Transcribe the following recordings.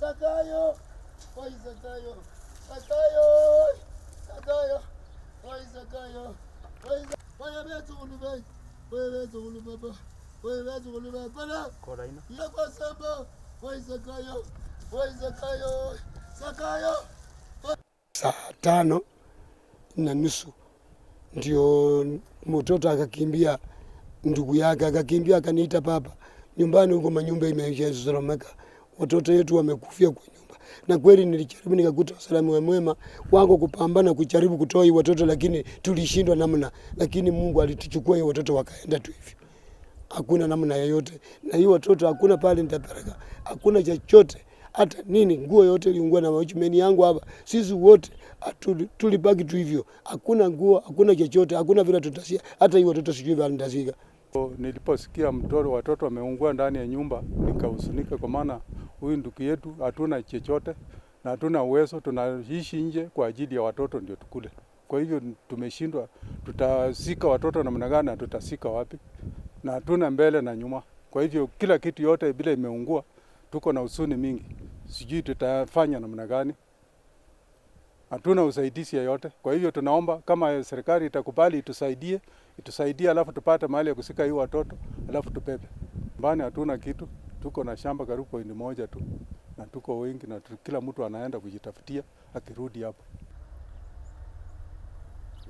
Zakayo, oi Zakayo, Zakayo, Zakayo, oi Zakayo, oi oye betsukulu be, oye betsukulu baba, oye betsukulu baba, yakwasamba, oi Zakayo, oi Zakayo, Zakayo. Saa 5:30 ndio mtoto akakimbia, ndugu yake akakimbia akaniita, "Baba, nyumbani huko manyumba imechoromeka, watoto wetu wamekufia kwa nyumba." Na kweli nilijaribu nikakuta usalama mwema wako kupambana kujaribu kutoa hii watoto, lakini tulishindwa namna, lakini Mungu alituchukua hii watoto wakaenda tu hivyo, hakuna namna yoyote. Na hii watoto hakuna pale nitapeleka, hakuna chochote hata nini, nguo yote iliungua na machumeni yangu hapa, sisi wote tulibaki tu hivyo, hakuna nguo, hakuna chochote, hakuna vile tutasia, hata hii watoto sijui vile nitazika. Niliposikia watoto wameungua ndani ya nyumba nikahuzunika, kwa maana huyu ndugu yetu hatuna chochote na hatuna uwezo, tunaishi nje kwa ajili ya watoto ndio tukule. Kwa hivyo tumeshindwa, tutazika watoto namna gani na tutazika wapi? Na hatuna mbele na nyuma. Kwa hivyo kila kitu yote bila imeungua, tuko na huzuni mingi, sijui tutafanya namna gani. Hatuna usaidizi yoyote. Kwa hivyo tunaomba kama serikali itakubali itusaidie, itusaidie, alafu tupate mahali ya kuzika hii watoto, alafu tubebe. Nyumbani hatuna kitu, tuko na shamba karibu point 1 tu, na tuko wengi na kila mtu anaenda kujitafutia akirudi hapo.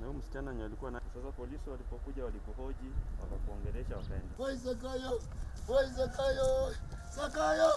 Na huyu msichana mwenye alikuwa na sasa, polisi walipokuja walikuhoji, wakakuongelesha, wakaenda. Oi Zakayo, oi Zakayo, Zakayo.